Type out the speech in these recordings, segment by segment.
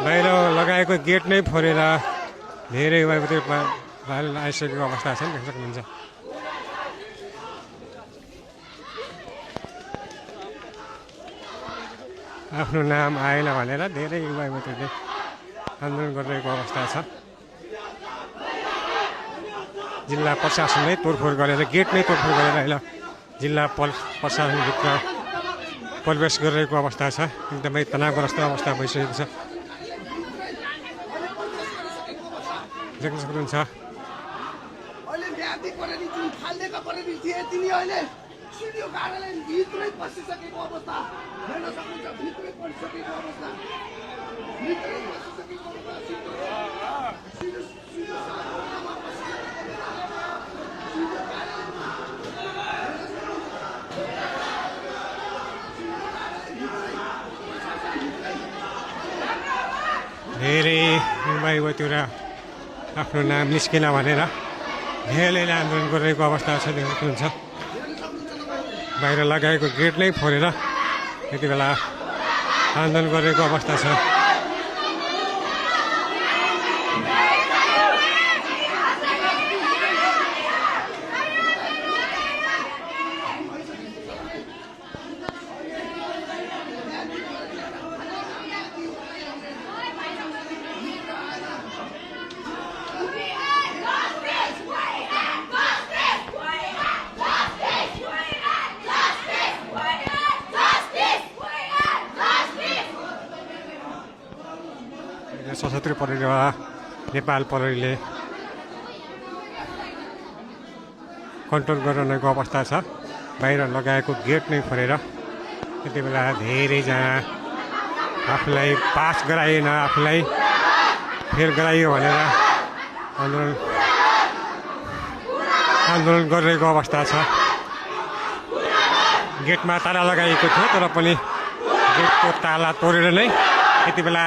बाहिर लगाएको गेट नै फोरेर धेरै आइसकेको अवस्था छ नि देख्न सक्नुहुन्छ। आफ्नो नाम आएन भनेर धेरै युवायुवतीले आन्दोलन गरिरहेको अवस्था छ। जिल्ला प्रशासनले तोडफोड गरेर गेट नै तोडफोड गरेर अहिले जिल्ला प्रशासनभित्र प्रवेश गरिरहेको अवस्था छ। एकदमै तनावग्रस्त अवस्था भइसकेको छ देख्न सक्नुहुन्छ। धेरै युवायुवतीहरू आफ्नो नाम निस्केन भनेर धेरैले आन्दोलन गरिरहेको अवस्था छ देख्न सक्नुहुन्छ। बाहिर लगाएको गेट नै फोरेर यति बेला आन्दोलन गरेको अवस्था छ। सशस्त्र प्रहरी वा नेपाल प्रहरीले कन्ट्रोल गरिरहेको अवस्था छ। बाहिर लगाएको गेट नै फोरेर त्यति बेला धेरैजना आफूलाई पास गराइएन, आफूलाई फेल गराइयो भनेर आन्दोलन गरिरहेको अवस्था छ। गेटमा ताला लगाइएको थियो तर पनि गेटको ताला तोडेर नै यति बेला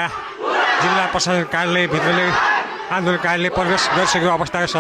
जिल्ला प्रशासन कार्यालयभित्रले आन्दोलनकारीले प्रवेश गरिसकेको अवस्था छ।